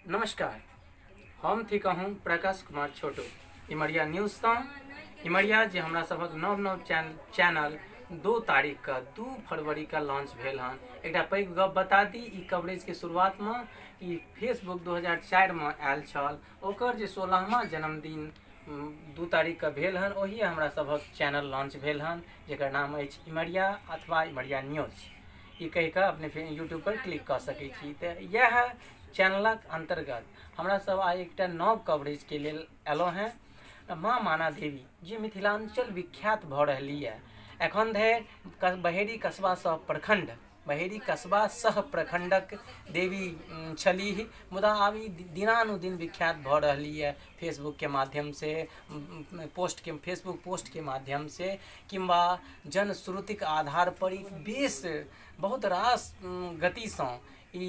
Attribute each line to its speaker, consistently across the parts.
Speaker 1: नमस्कार, हम थिकहुँ प्रकाश कुमार छोटू इमरिया न्यूजसँ। इमरिया जे हमरा सभक नव नव चैनल 2 तारीखके 2 फरवरीके लॉन्च भेल हन। एकटा पैघ गप बता दी ई कवरेजके शुरुआतमे कि फेसबुक 2004मे आयल छल, ओकर जे 16वां जन्मदिन 2 तारीखके भेल हन, ओही हमरा सभक चैनल लॉन्च भेल हन, जकर नाम अछि इमरिया अथवा इमरिया न्यूज। ई कहि कऽ अपने फेर यूट्यूबपर क्लिक कऽ सकै छी। तऽ इएह चैनलक अन्तर्गत हमरा सब आइ एकटा नव कवरेजके लेल अयलहुँ हेँ। माँ माना देवी जे मिथिलाञ्चल विख्यात भऽ रहली यऽ, एखन धरि बहेड़ी कस्बा सह प्रखण्ड, बहेड़ी कस्बा सह प्रखण्डक देवी छलीह, मुदा आब ई दिनानुदिन विख्यात भऽ रहली यऽ फेसबुकके माध्यमसँ, पोस्टके फेसबुक पोस्टके माध्यमसँ किंवा जनश्रुतिक आधारपर ई बेस बहुत रास गतिसँ ई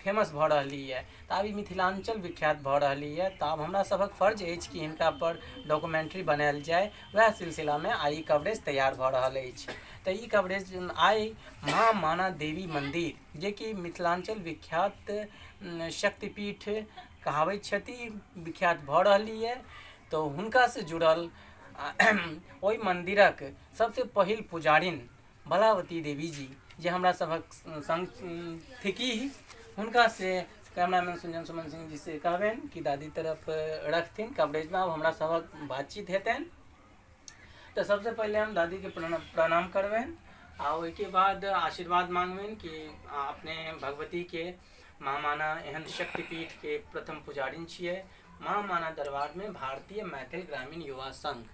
Speaker 1: फेमस भऽ रहली यऽ। तऽ आब ई मिथिलाञ्चल विख्यात भऽ रहली यऽ, तऽ आब हमरा सभक फर्ज अछि कि हिनका पर डॉक्यूमेंट्री बनायल जाय। वएह सिलसिलामे आइ ई कवरेज तैयार भऽ रहल अछि। तऽ ई कवरेज आइ माँ माना देवी मन्दिर, जेकि मिथिलाञ्चल विख्यात शक्तिपीठ कहाबैत छथि, विख्यात भऽ रहली यऽ, तऽ हुनकासँ जुड़ल ओहि मन्दिरक सबसँ पहिल पुजारिन बलावती देवी जी, जे हमरा सभक संग थिकीह, हुनका से कैमरामैन सुंजन सुमन सिंह जी से कहबनि कि दादी तरफ रखथिन कवरेजमे। आब हमरा सभक बातचीत हेतनि। तऽ सबसँ पहिले हम दादीके प्रणाम करबनि आ ओहिके बाद आशीर्वाद मांगबनि कि अपने भगवतीके माँ माना एहन शक्तिपीठके प्रथम पुजारिन छियै। माँ माना दरबारमे भारतीय मैथिल ग्रामीण युवा संघ,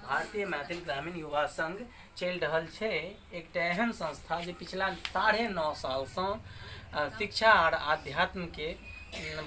Speaker 1: भारतीय मैथिल ग्रामीण युवा संघ चलि रहल छै, एकटा एहन संस्था जे पिछला 9.5 सालसँ शिक्षा आर आध्यात्मके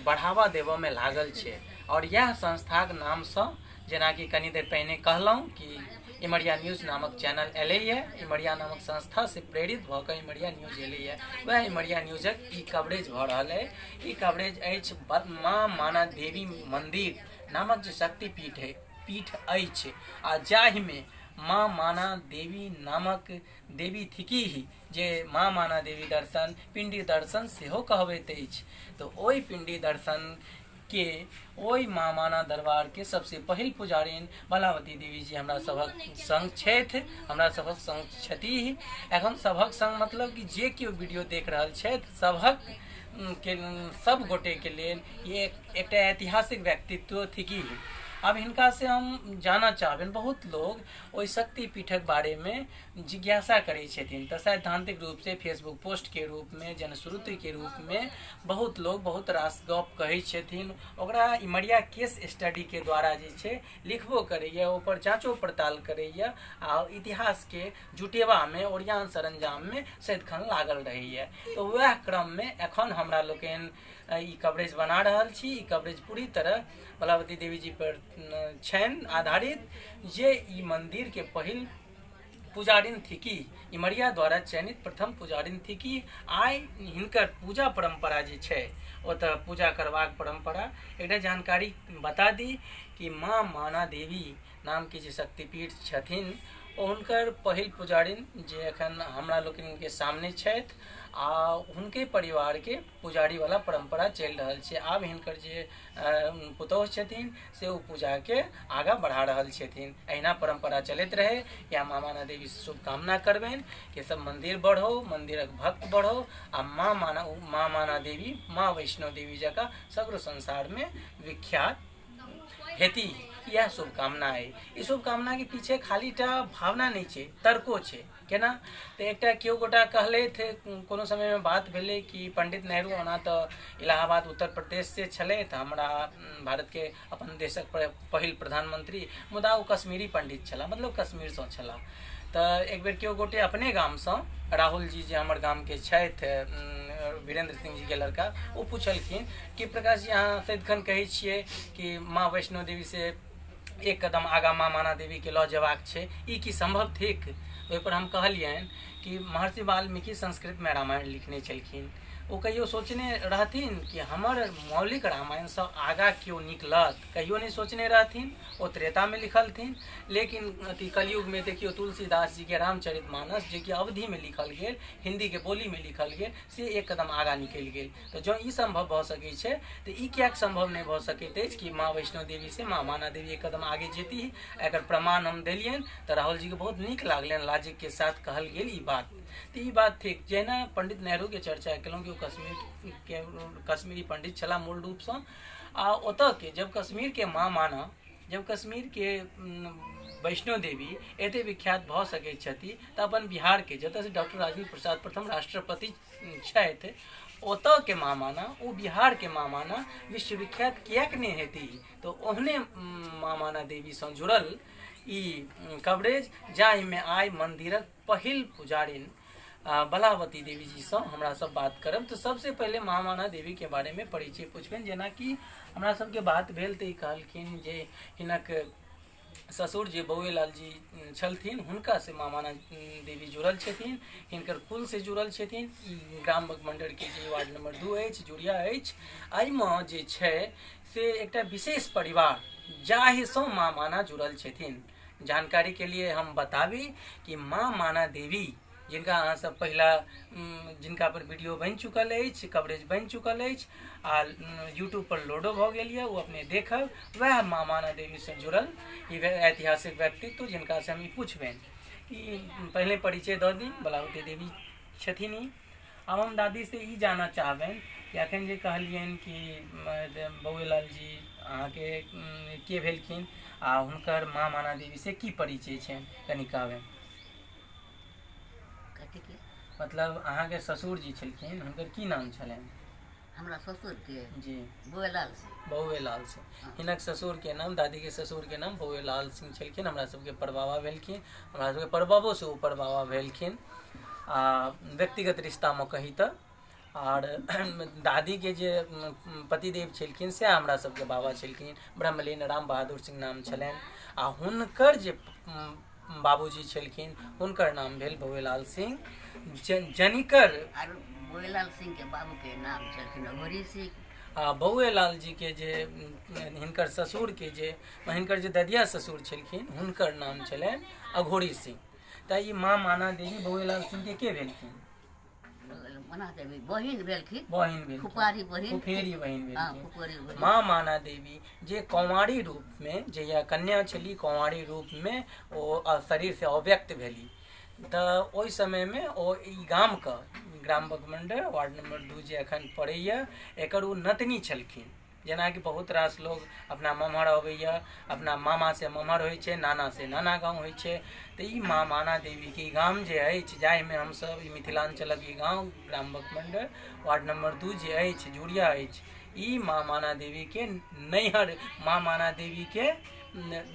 Speaker 1: बढ़ावा देबऽमे लागल छै। आओर इएह संस्थाक नामसँ, जेनाकि कनी देर पहिने कहलहुँ कि इमरिया न्यूज नामक चैनल एलैए, इमरिया नामक संस्थासँ प्रेरित भऽ कऽ इमरिया न्यूज एलैए, वएह इमरिया न्यूजक ई कवरेज भऽ रहल अइ। ई कवरेज अछि माँ माना देवी मन्दिर नामक जे शक्तिपीठ है पीठ अछि आ जाहिमे माँ माना देवी नामक देवी थिकीह, जे माँ माना देवी दर्शन पिंडी दर्शन सेहो कहबैत अछि। तऽ ओहि पिंडी दर्शन के ओहि माँ माना दरबार के सबसे पहिल पुजारिन बलावती देवी जी हमरा सभक संग छथि, हमरा सभक संग छथि। एखन सभक संग मतलब कि जे केओ वीडियो देख रहल छथि सभक के सब गोटे के लेल ई एकटा ऐतिहासिक व्यक्तित्व थिकी। आब हिनका से हम जानऽ चाहबनि, बहुत लोग ओहि शक्तिपीठक बारेमे जिज्ञासा करै छथिन, तऽ सैद्धांतिक रूपसँ फेसबुक पोस्टके रूपमे, जनश्रुतिके रूपमे बहुत लोग बहुत रास गप कहै छथिन। ओकरा इमरिया केस स्टडीके द्वारा जे छै लिखबो करैए, ओकर जाँचो पड़ताल करैए आ इतिहासके जुटेबामे ओरियान सरंजाममे सदिखन लागल रहैए। तऽ वएह क्रममे एखन हमरा लोकनि ई कवरेज बना रहल छी। ई कवरेज पूरी तरह बलावती देवी जी पर छनि आधारित, जे ई मन्दिरके पहिल पुजारिन थिकी, इमरिया द्वारा चयनित प्रथम पुजारिन थिकी। आइ हिनकर पूजा परम्परा जे छै, ओतऽ पूजा करबाक परम्परा, एकटा जानकारी बता दी कि माँ माना देवी नामके जे शक्तिपीठ छथिन, ओ हुनकर पहिल पुजारिन जे एखन हमरा लोकनिके सामने छथि आ हुनके परिवारके पुजारीवला परम्परा चलि रहल छै। आब हिनकर जे पुतोहु छथिन से ओ पूजाके आगाँ बढ़ा रहल छथिन। एहिना परम्परा चलैत रहै, या माँ माना देवीसँ शुभकामना करबनि कि सब मन्दिर बढ़ो, मन्दिरक भक्त बढ़ो आ माँ माना देवी माँ वैष्णो देवी जकाँ सगरो संसारमे विख्यात हेती, इएह शुभकामना अइ। ई शुभकामनाके पीछे खाली टा भावना नहि छै, तर्को छै। केना तऽ एकटा केओ गोटा कहलथि, कोनो समयमे बात भेलै कि पंडित नेहरू ओना तऽ इलाहाबाद उत्तर प्रदेशसँ छलथि, हमरा भारतके अपन देशक पहिल प्रधानमंत्री, मुदा ओ कश्मीरी पंडित छलाह, मतलब कश्मीरसँ छलाह। तऽ एक बेर केओ गोटे अपने गामसँ, राहुल जी जे हमर गामके छथि, वीरेंद्र सिंह जीके लड़का, ओ पुछलखिन कि प्रकाश जी अहाँ सदिखन कहै छियै कि माँ वैष्णो देवीसँ एक कदम आगाँ माँ माना देवीके लऽ जेबाक छै, ई की सम्भव थिक? ओहिपर हम कहलियनि कि महर्षि वाल्मीकि संस्कृतमे रामायण लिखने छलखिन, ओ कहियो सोचने रहथिन कि हमर मौलिक रामायणसँ आगाँ केओ निकलत? कहियो नहि सोचने रहथिन। ओ त्रेतामे लिखलथिन, लेकिन अथी कलयुगमे देखियौ तुलसीदास जीके रामचरित मानस, जेकि अवधिमे लिखल गेल, हिन्दीके बोलीमे लिखल गेल, से एक कदम आगाँ निकलि गेल। तऽ जँ ई सम्भव भऽ सकै छै तऽ ई किएक सम्भव नहि भऽ सकैत अछि कि माँ वैष्णो देवीसँ माँ माना देवी एक कदम आगे जेतीह? एकर प्रमाण हम देलियनि तऽ राहुल जीके बहुत नीक लागलनि, लॉजिकके साथ कहल गेल ई बात। तऽ ई बात थिक। जहिना पंडित नेहरूके चर्चा केलहुँ कि ओ कश्मीरके कश्मीरी पंडित छलाह मूल रूपसँ, आ ओतऽके जब कश्मीरके माँ माना, जब कश्मीरके वैष्णो देवी एते विख्यात भऽ सकैत छथि, तऽ अपन बिहारके, जतऽसँ डॉक्टर राजेंद्र प्रसाद प्रथम राष्ट्रपति छथि, ओतऽके माँ माना, ओ बिहारके माँ माना विश्वविख्यात किएक नहि हेती? तऽ ओहने माँ माना देवीसँ जुड़ल ई कवरेज, जाहिमे आइ मन्दिरक पहिल पुजारिन बलावती देवी जीसँ हमरा सब बात करब। तऽ सबसे पहिले माँ माना देवीके बारेमे परिचय पुछबनि। जेनाकि हमरा सबके बात भेल तऽ ई कहलखिन जे हिनक ससुर जे बौएलाल जी छलथिन, हुनकासँ माँ माना देवी जुड़ल छथिन, हिनकर कुलसँ जुड़ल छथिन। ई ग्राम बगमंडरके जे वार्ड नंबर 2 अछि, जुड़िया अछि, एहिमे जे छै से एकटा विशेष परिवार जाहिसँ माँ माना जुड़ल छथिन। जानकारी के लिए हम बताबी कि माँ माना देवी, जिनका अहाँ सब पहिला जिनका पर वीडियो बनि चुकल अछि, कवरेज बनि चुकल अछि आ यूट्यूब पर लोडो भऽ गेल यऽ, ओ अपने देखब, वएह माँ माना देवीसँ जुड़ल ई ऐतिहासिक व्यक्तित्व जिनकासँ हम ई पुछबनि। ई पहिले परिचय दऽ दी, बलावती देवी छथिन ई। आब हम दादीसँ ई जानऽ चाहबनि कि एखन जे कहलियनि कि बौएलाल जी अहाँके के भेलखिन आ हुनकर माँ माना देवीसँ की परिचय छनि, कनि कहबनि।
Speaker 2: कथीके?
Speaker 1: मतलब अहाँके ससुर जी छलखिन, हुनकर की नाम छलनि?
Speaker 2: हमरा ससुरके?
Speaker 1: जी।
Speaker 2: बौएलाल सिंह।
Speaker 1: बौएलाल सिंह। हिनक ससुरके नाम, दादीके ससुरके नाम बौएलाल सिंह छलखिन। हमरा सबके परबाबा भेलखिन, हमरा सबके परबाबोसँ ऊपर बाबा भेलखिन आ व्यक्तिगत रिश्तामे कही तऽ। आर दादीके जे पतिदेव छलखिन से हमरा सबके बाबा छलखिन, ब्रह्मलीन राम बहादुर सिंह नाम छलनि। आ हुनकर जे बाबूजी छलखिन हुनकर नाम भेल बौएलाल सिंह, जनिकर
Speaker 2: आर बौएलाल सिंह के बाबू के नाम छलखिन हरि सिंह।
Speaker 1: आ बौएलाल जी के जे हिनकर ससुर के जे हिनकर जे ददिया ससुर छलखिन हुनकर नाम छलनि अघोरी सिंह। तऽ ई माँ माना देवी बौएलाल सिंह के भेलखिन?
Speaker 2: मना देवी बहिन भेलखिन।
Speaker 1: बहिन भेलखिन।
Speaker 2: फुपारी बहिन।
Speaker 1: फुफेरी बहिन
Speaker 2: हाँ,
Speaker 1: भेलखिन।
Speaker 2: फुफेरी बहिन।
Speaker 1: माँ माना देवी जे कौंवारी रूप में, जहिया कन्या छली कौंवारी रूप में ओ शरीर से अव्यक्त भेली, तऽ ओहि समय में ओ ई गाम के ग्राम बगमंडल वार्ड नंबर 2 जे अखन पड़ैया एकर ओ नतनी छलखिन। जेनाकि बहुत रास लोग अपना ममहर अबैया, अपना मामासँ ममहर होइ छै, नानासँ नाना गाँव होइ छै, तऽ ई माँ माना देवीके ई गाम जे अछि, जाहिमे हमसब ई मिथिलाञ्चलक ई गाँव ग्राम बकमण्डल वार्ड नंबर 2 जे अछि, जुड़िया अछि, ई माँ माना देवीके नैहर, माँ माना देवीके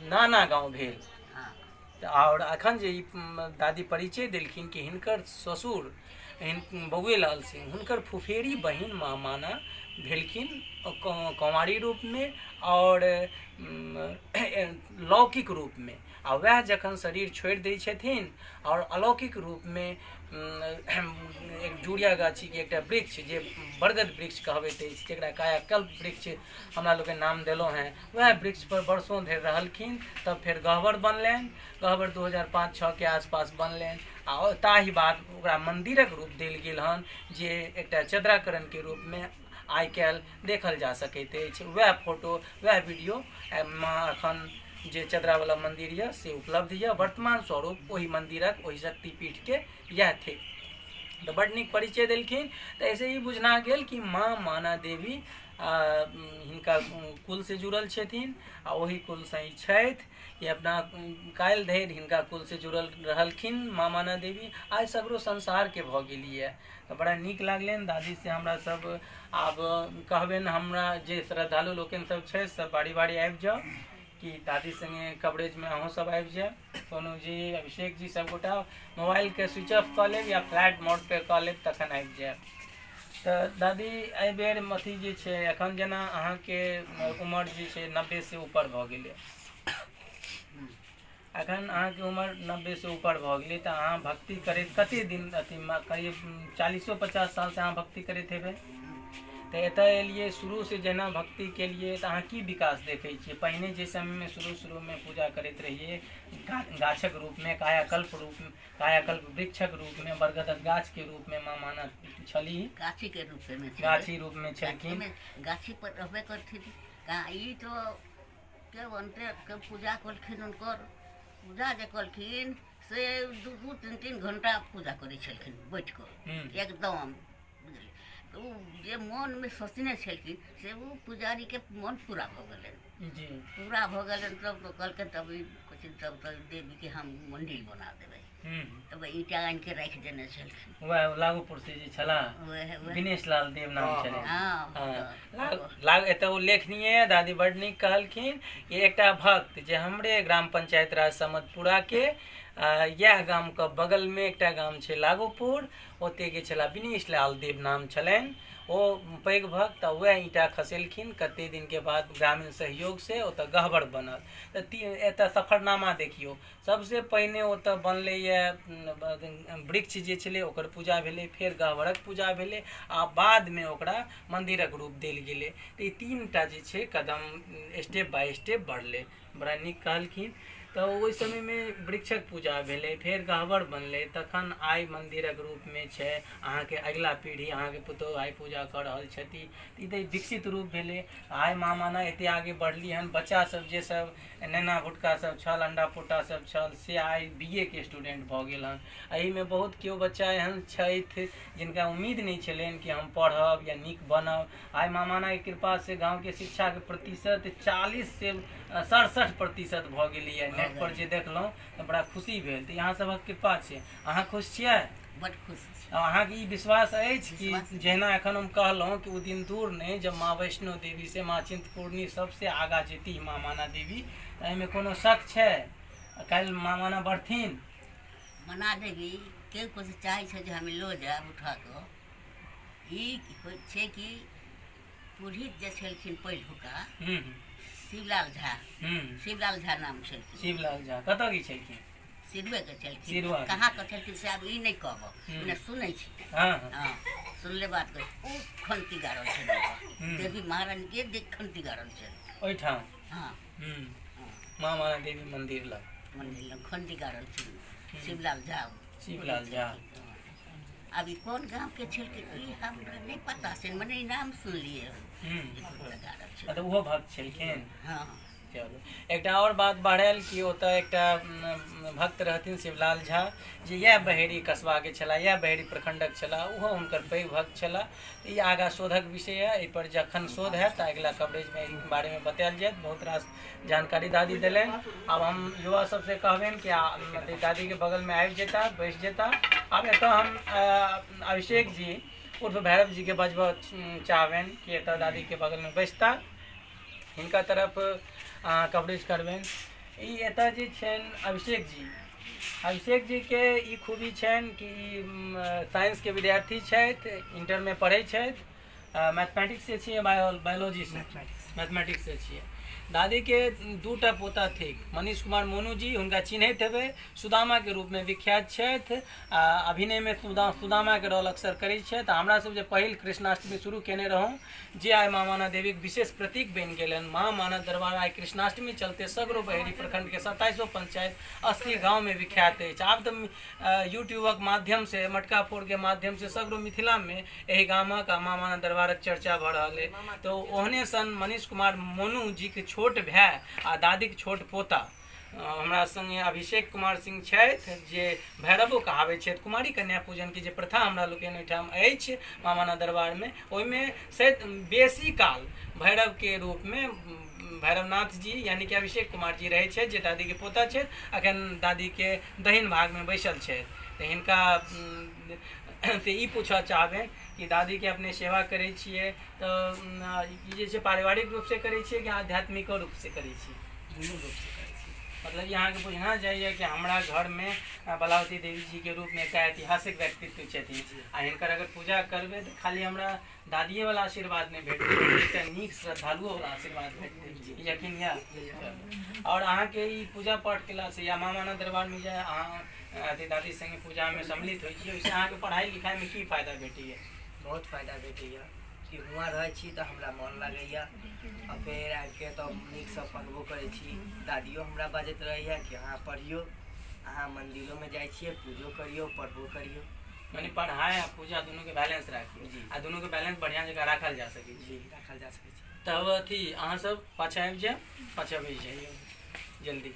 Speaker 1: नाना गाँव भेल। आओर अखन जे ई दादी परिचय देलखिन कि हिनकर ससुर बौएलाल सिंह, हुनकर फुफेरी बहिन माँ माना भेलखिन कौंवारी रूपमे आओर लौकिक रूपमे। आ वएह जखन शरीर छोड़ि दै छथिन आओर अलौकिक रूपमे एक जुड़िया गाछीके एकटा वृक्ष जे बरगद वृक्ष कहबैत अछि, जकरा कायाकल्प वृक्ष हमरा लोकनि नाम देलहुँ हेँ, वएह वृक्षपर वर्षों धरि रहलखिन। तब फेर गहबर बनलनि। गहबर 2005-6 के आसपास बनलनि आ ताहि बाद ओकरा मन्दिरक रूप देल गेल हन, जे एकटा चदराकरणके रूपमे आइ काल्हि देखल जा सकैत अछि। वएह फोटो वएह वीडियो मे अखन जे चदरावला मन्दिर यऽ से उपलब्ध यऽ। वर्तमान स्वरूप ओहि मन्दिरक, ओहि शक्तिपीठके इएह थिक। तऽ बड्ड नीक परिचय देलखिन। तऽ एहिसँ ई बुझना गेल कि माँ माना देवी हिनका कुलसँ जुड़ल छथिन आ ओहि कुलसँ ई छथि। ई अपना काल्हि धरि हिनका कुलसँ जुड़ल रहलखिन माँ माना देवी, आइ सगरो संसारके भऽ गेली यऽ। तऽ बड़ा नीक लागलनि दादीसँ हमरा सब। आब कहबनि हमरा जे श्रद्धालु लोकनि सब छथि सब बारी बारी आबि जाउ कि दादी सङ्गे कवरेजमे अहूँ सब आबि जायब। सोनू जी, अभिषेक जी, सबगोटा मोबाइलके स्विच ऑफ कऽ लेब या फ्लाइट मोड पे कऽ लेब, तखन आबि जायब। तऽ दादी एहिबेर अथी जे छै, एखन जेना अहाँके उमर जे छै 90 से ऊपर भऽ गेलै, अखन अहाँके उमर 90 से ऊपर भऽ गेलै, तऽ अहाँ भक्ति करैत कते दिन अथी करीब 40-50 सालसँ अहाँ भक्ति करैत हेबै। तऽ एतऽ एलियै शुरूसँ जेना भक्ति केलियै, तऽ अहाँ की विकास देखै छियै? पहिने जे समयमे शुरू शुरूमे पूजा करैत रहियै गाछक रूपमे, कायाकल्प रूप, कायाकल्प वृक्षक रूपमे, बरगदक गाछके रूपमे माँ माना छली,
Speaker 2: गाछीके रूपमे छलै।
Speaker 1: गाछी रूपमे छलखिन,
Speaker 2: गाछी पर रहबे करथिन। कहाँ ई तो के अन्ते के पूजा कलखिन, हुनकर पूजा जे कलखिन से दू दू तीन तीन घंटा पूजा करै छलखिन बैठ कऽ एकदम, बुझलियै? तऽ ओ जे मोनमे सोचने छलखिन से ओ पुजारीके मन पूरा भऽ गेलनि पूरा भऽ गेलनि। तब तऽ कहलखिन, तब ई कहथिन, तब तऽ देवीके हम मन्दिर बना देबै। तब ईंटा आनिके राखि देने छलखिन।
Speaker 1: वएह लागूपुर से जे छलाह,
Speaker 2: वएह वएह।
Speaker 1: दिनेश लाल देव नाम छलै।
Speaker 2: हँ।
Speaker 1: हँ, लाग एतऽ उल्लेखनीय दादी बड नीक कहलखिन कि एकटा भक्त जे हमरे ग्राम पंचायत राज समदपुराके इएह गामके बगलमे एकटा गाम छै लागोपुर, ओतेके छलाह, दिनेश लाल देव नाम छलनि, ओ पैघ भक्त, आ वएह ईंटा खसेलखिन। कते दिनके बाद ग्रामीण सहयोगसँ ओतऽ गहबर बनल। तऽ एतऽ सफरनामा देखियौ, सबसे पहिने ओतऽ बनलैए वृक्ष जे छलै, ओकर पूजा भेलै, फेर गहबरक पूजा भेलै आ बादमे ओकरा मन्दिरक रूप देल गेलै। तऽ ई तीन टा जे छै कदम स्टेप बाय स्टेप बढ़लै। बड़ा नीक कहलखिन। तऽ ओहि समयमे वृक्षक पूजा भेलै, फेर गहबर बनलै, तखन आइ मन्दिरक रूपमे छै। अहाँके अगिला पीढ़ी, अहाँके पुतोहु आइ पूजा कऽ रहल छथि। ई तऽ विकसित रूप भेलै। आइ माँ माना एते आगे बढ़ली हन, बच्चा सब जे सब नेना भुटका सब छल, अंडा पोटा सब छल, से आइ बी ए के स्टूडेंट भऽ गेल हन। एहिमे बहुत केओ बच्चा एहन छथि जिनका उम्मीद नहि छलनि कि हम पढ़ब या नीक बनब। आइ माँ मानाके कृपासँ गाँवके शिक्षाके प्रतिशत 40 से 67% भऽ गेलैए। नेट पर जे देखलहुँ तऽ बड़ा खुशी भेल। तऽ अहाँ सभक कृपा छै। अहाँ खुश छियै?
Speaker 2: बड खुश छी।
Speaker 1: अहाँके ई विश्वास अछि कि
Speaker 2: विश्वास।
Speaker 1: जहिना एखन हम कहलहुँ कि ओ दिन दूर नहि जब माँ वैष्णो देवी से माँ चिन्तपूर्णी सबसे आगाँ जेती माँ माना देवी, तऽ एहिमे कोनो शक छै? काल्हि माँ माना बढ़थिन?
Speaker 2: मना देवी के कुछ चाहै छै जे हम लो जायब उठा कऽ। ई होइ छै कि पुरोहित जे छलखिन पहिलुका, शिवलाल झा, शिवलाल झा नाम छलखिन।
Speaker 1: शिवलाल झा कतऽ के छलखिन?
Speaker 2: सिरवे के छलखिन।
Speaker 1: सिरवा के।
Speaker 2: कहाँ के छलखिन से आब ई नहि कहब, ने सुनै छी।
Speaker 1: हँ हँ
Speaker 2: हँ, सुनले बात कर। ओ खंती गाड़ल छलै देवी महारानी के, देख खंती गाड़ल छलै
Speaker 1: ओहिठाम।
Speaker 2: हँ। हँ।
Speaker 1: माँ माना देवी मंदिर लग।
Speaker 2: मंदिर लग खंती गाड़ल छलै शिवलाल झा।
Speaker 1: शिवलाल झा।
Speaker 2: आब ई कोन गाँव के छलखिन ई हमरा नहि पता छै, मने ई नाम सुनलियै हन जे खुद गाड़ल छलै।
Speaker 1: तऽ ओहो भक्त छलखिन?
Speaker 2: हँ।
Speaker 1: चलू, एकटा आओर बात बढ़ल कि ओतऽ एकटा भक्त रहथिन शिवलाल झा, जे इएह बहेड़ी कस्बाके छलाह, इएह बहेड़ी प्रखण्डक छलाह, ओहो हुनकर पैघ भक्त छलाह। ई आगाँ शोधक विषय यऽ। एहिपर जखन शोध हैत तऽ अगिला कवरेजमे एहि बारेमे बतायल जायत। बहुत रास जानकारी दादी देलनि। आब हम युवा सबसँ कहबनि कि दादीके बगलमे आबि जेता, बैस जेता। आब एतऽ हम अभिषेक जी उर्फ भैरव जीके बजबऽ चाहबनि कि एतऽ दादीके बगलमे बैसता, हिनका तरफ अहाँ कवरेज करबनि। ई एतऽ जे छनि अभिषेक जी, अभिषेक जीके ई खूबी छनि कि ई साइंसके विद्यार्थी छथि, इंटरमे पढ़ै छथि, मैथमेटिक्ससँ छियै, बायोलॉजीसँ, मैथमेटिक्ससँ छियै। दादीके दूटा पोता थिक, मनीष कुमार मोनू जी, हुनका चिन्हैत हेबै, सुदामाके रूपमे विख्यात छथि आ अभिनयमे सुदामाके रोल अक्सर करै छथि। हमरा सब जे पहिल कृष्णाष्टमी शुरू केने रहौं, जे आइ माँ माना देवीक विशेष प्रतीक बनि गेलनि, माँ माना दरबार आइ कृष्णाष्टमी चलते सगरो बहेड़ी प्रखंडके 27 पंचायत 80 गाँवमे विख्यात अछि। आब तऽ यूट्यूबक माध्यमसँ, मटका फोड़के माध्यमसँ सगरो मिथिलामे एहि गामक आ माँ माना दरबारक चर्चा भऽ रहल अछि। तऽ ओहने सन मनीष कुमार मोनू जीके छोट भाय आ दादीक छोट पोता हमरा संगे अभिषेक कुमार सिंह छथि, जे भैरवो कहाबै छथि। कुमारी कन्या पूजनके जे प्रथा हमरा लोकनि ओहिठाम अछि माँ माना दरबारमे, ओहिमे शायद बेसी काल भैरवके रूपमे भैरवनाथ जी यानी कि अभिषेक कुमार जी रहै छथि, जे दादीके पोता छथि, अखन दादीके दहिन भागमे बैसल छथि। तऽ हिनका से ई पूछऽ चाहबनि कि दादीके अपने सेवा करै छियै तऽ ई जे छै पारिवारिक रूपसँ करै छियै कि आध्यात्मिको रूपसँ करै छियै?
Speaker 3: दुनू रूपसँ करै छी।
Speaker 1: मतलब ई अहाँके बुझना जाइए कि हमरा घरमे बलावती देवी जीके रूपमे एकटा ऐतिहासिक व्यक्तित्व छथिन आ हिनकर अगर पूजा करबै तऽ खाली हमरा दादिए वाला आशीर्वाद नहि भेटतै, एकटा नीक श्रद्धालुओ वाला आशीर्वाद भेटतै, ई यकीन यऽ। आओर अहाँके ई पूजा पाठ केलासँ या माँ माना दरबारमे जे अहाँ अथी दादी सङ्गे पूजामे सम्मिलित होइ छी, ओहिसँ अहाँके पढ़ाइ लिखाइमे की फायदा भेटैए?
Speaker 3: बहुत फायदा भेटैए कि हुआँ रहै छी तऽ हमरा मोन लागैए आ फेर आबिके तऽ नीकसँ पढ़बो करै छी। दादियो हमरा बाजैत रहैए कि अहाँ पढ़ियौ, अहाँ मन्दिरोमे जाइ छियै, पूजो करियौ, पढ़बो करियौ।
Speaker 1: मने पढ़ाइ आ पूजा दुनूके बैलेंस राखियौ।
Speaker 3: जी।
Speaker 1: आ दुनूके बैलेंस बढ़िआँ जकाँ राखल जा सकै छै।
Speaker 3: जी, राखल जा सकै छै।
Speaker 1: तब अथी अहाँ सब पाछाँ आबि जायब, पाछाँ बैस जाइयौ जल्दी।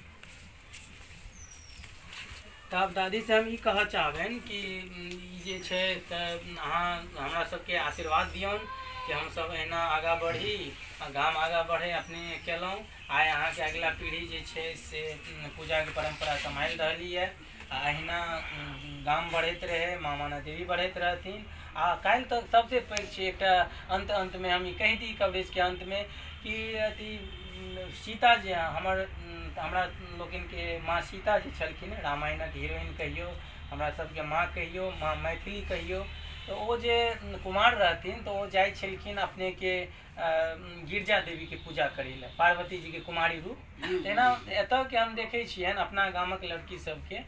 Speaker 1: तब दादी से हम ई कहऽ चाहबनि कि ई जे छै तऽ अहाँ हमरा सबके आशीर्वाद दियौन कि हमसब एहिना आगाँ बढ़ी आ गाम आगाँ बढ़े। अपने केलहुँ, आइ अहाँके अगिला पीढ़ी जे छै से पूजाके परम्परा सम्हालि रहली यऽ आ अहिना गाम बढ़ैत रहै, माँ माना देवी बढ़ैत रहथिन। आ काल्हि तक सबसे पैघ छै एकटा अन्त अन्तमे हम ई कहि दी कवरेजके अन्तमे कि अथी सीता जे हमर हमरा लोकनिके माँ सीता जे छलखिन, रामायणक हीरोइन कहियौ, हमरा सबके माँ कहियौ, माँ मैथिली कहियौ, तऽ ओ जे कुमार रहथिन तऽ ओ जाइ छलखिन अपनेके गिरजा देवीके पूजा करै लए, पार्वती जीके कुमारी रूप। तेना एतऽके हम देखै छियनि अपना गामक लड़की सबके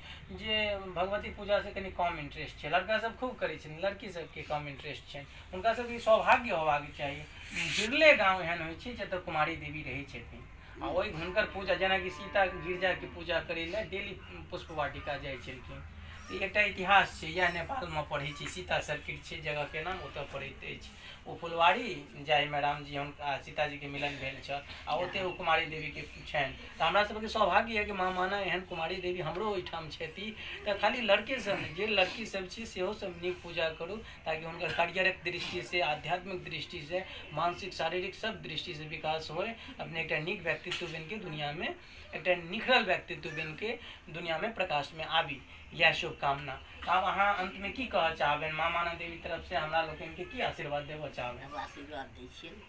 Speaker 1: जे भगवती पूजासँ कनि कम इंटरेस्ट छै। लड़का सब खूब करै छथिन, लड़की सबके कम इंटरेस्ट छनि। हुनका सबके ई सौभाग्य होबाक चाही। बिरले गाँव एहन होइ छै जतऽ कुमारी देवी रहै छथिन आ ओहि हुनकर पूजा, जेनाकि सीता गिरजाके पूजा करै लए डेली पुष्प वाटिका जाइ छलखिन। तऽ एकटा इतिहास छै, इएह नेपालमे पढ़ै छी, सीता सर्किट छै जगहके नाम, ओतऽ पड़ैत अछि ओ फुलवारी जाहिमे रामजी हुनका सीताजीके मिलन भेल छल आ ओतहि ओ कुमारी देवीके छनि। तऽ हमरा सबके सौभाग्य यऽ कि माँ माना एहन कुमारी देवी हमरो ओहिठाम छथि। तऽ खाली लड़के सब नहि, जे लड़की सब छी सेहो सब नीक पूजा करू ताकि हुनकर करियरक दृष्टिसँ, आध्यात्मिक दृष्टिसँ, मानसिक शारीरिक सब दृष्टिसँ विकास होइ, अपने एकटा नीक व्यक्तित्व बनिके दुनिआँमे, एकटा निखरल व्यक्तित्व बनिके दुनिआँमे प्रकाशमे आबी, इएह शुभकामना। आब अहाँ अन्तमे की कहऽ चाहबनि? माँ माना देवी तरफसँ हमरा लोकनिके की आशीर्वाद देबऽ चाहबनि?
Speaker 2: आब आशीर्वाद दै छियनि।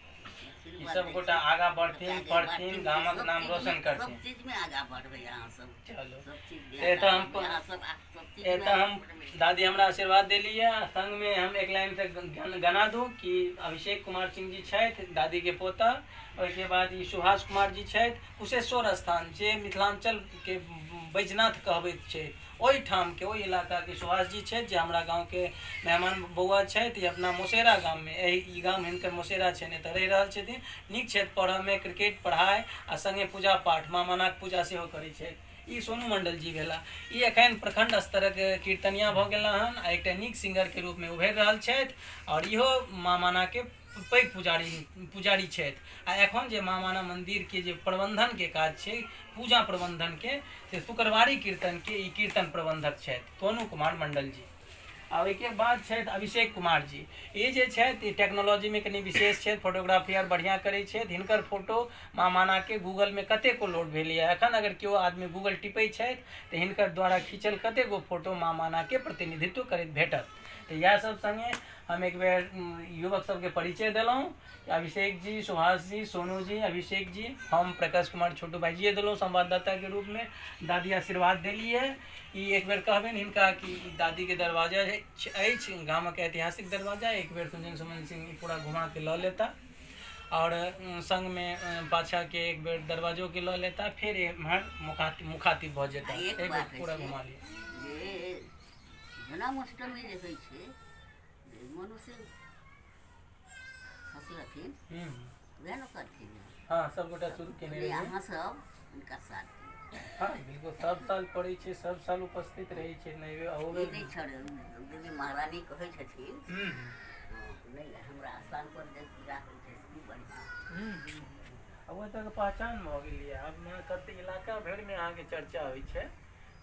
Speaker 1: ई सब गोटा आगाँ बढ़थिन, पढ़थिन, गामक नाम रोशन करथिन।
Speaker 2: सब चीजमे आगाँ बढ़बै अहाँ सब।
Speaker 1: चलू,
Speaker 2: सब चीजमे
Speaker 1: एतऽ
Speaker 2: आगाँ
Speaker 1: हम
Speaker 2: बढ़बै अहाँ सब, सब चीजमे
Speaker 1: एतऽ हम
Speaker 2: आगाँ बढ़बै।
Speaker 1: दादी हमरा आशीर्वाद देली है, संगमे हम एक लाइन से गना दू कि अभिषेक कुमार सिंह जी छथि दादीके पोता, ओहिके बाद ई सुभाष कुमार जी छथि कुशेश्वर स्थान जे मिथिलाञ्चलके बैजनाथ कहबैत छै ओहिठामके ओहि इलाकाके सुभाष जी छथि जे हमरा गाँवके मेहमान बौआ छथि। ई अपना मोसेरा गाममे, एहि ई गाम हिनकर मोसेरा छनि, एतऽ रहि रहल छथिन। नीक छथि पढ़ऽमे, क्रिकेट, पढ़ाइ आ सङ्गे पूजा पाठ, माँ मानाके पूजा सेहो करै छथि। ई सोनू मंडल जी भेला, ई एखन प्रखंड स्तरक कीर्तनिया भऽ गेला हन आ एकटा नीक सिंगरके रूपमे उभरि रहल छथि आओर इहो माँ मानाके पैघ पुजारी पुजारी छथि आ एखन जे माँ माना मन्दिरके जे प्रबन्धनके काज छै, पूजा प्रबन्धनके, से शुक्रवारी कीर्तनके ई कीर्तन प्रबन्धक छथि सोनू कुमार मंडल जी। आ ओहिके बाद छथि अभिषेक कुमार जी। ई जे छथि ई टेक्नोलॉजीमे कनि विशेष छथि, फोटोग्राफी आर बढ़िआँ करै छथि। हिनकर फोटो माँ मानाके गूगलमे कतेको लोड भेलैए। एखन अगर केओ आदमी गूगल टिपै छथि तऽ हिनकर द्वारा खींचल कतेको फोटो माँ मानाके प्रतिनिधित्व करैत भेटत। तऽ इएह सब सङ्गे हम एक बेर युवक सबके परिचय देलहुँ, अभिषेक जी, सुभाष जी, सोनू जी, अभिषेक जी, हम प्रकाश कुमार छोटू भाईजीए देलहुँ संवाददाताके रूपमे। दादी आशीर्वाद देलियै। ई एक बेर कहबनि हिनका कि ई दादीके दरवाजा अछि, गामक ऐतिहासिक दरवाजा, एक बेर सुंजन सुमन सिंह ई पूरा घुमाके लऽ लेता आओर सङ्गमे पाछाके एक बेर दरवाजोके लऽ लेता, फेर एम्हर मुखातिब भऽ जेता।
Speaker 2: एक
Speaker 1: एक बेर
Speaker 2: बात
Speaker 1: पूरा
Speaker 2: छै
Speaker 1: घुमा लिअ।
Speaker 2: जे जन्माष्टमी जे होइ छै, जे मनुष्य हँसलथिन वएह ने करथिन।
Speaker 1: हँ, सब गोटा शुरू केने
Speaker 2: नहि,
Speaker 1: रहियै।
Speaker 2: अहाँ सब हुनका साथ दियौ।
Speaker 1: हँ बिल्कुल, सब साल पड़ै छै, सब साल उपस्थित रहै छै। नहि
Speaker 2: ई
Speaker 1: अहू
Speaker 2: नहि छोड़े, देवी महारानी कहै छथिन। नहि, हमरा स्थान पर जे पूजा होइ छै से बढ़िआँ।
Speaker 1: आब ओहि तरहके पहचान भऽ गेलियै। आब कते इलाका भरिमे अहाँके चर्चा होइ छै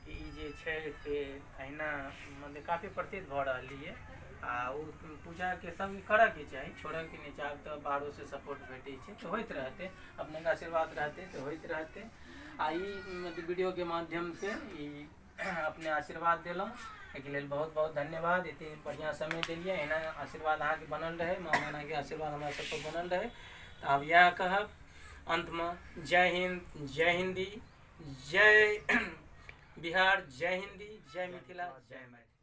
Speaker 1: कि ई जे छै से अहिना मतलब काफी प्रसिद्ध भऽ रहल यऽ आ ओ पूजाके सब करऽके चाही, छोड़ऽके नहि चाही। आब तऽ बाहरोसँ सपोर्ट भेटै छै तऽ होइत रहतै, अपनेके आशीर्वाद रहतै तऽ होइत रहतै। आ ई मतलब वीडियोके माध्यमसँ ई अपने आशीर्वाद देलहुँ, एहिके लेल बहुत बहुत धन्यवाद। एते बढ़िआँ समय देलियै, एहिना आशीर्वाद अहाँके बनल रहै, माँ मानाके आशीर्वाद हमरा सबपर बनल रहै। तऽ आब इएह कहब अन्तमे, जय हिन्द, जय हिन्दी। जय बिहार, जय हिंदी, जय मिथिला, जय मैथिली।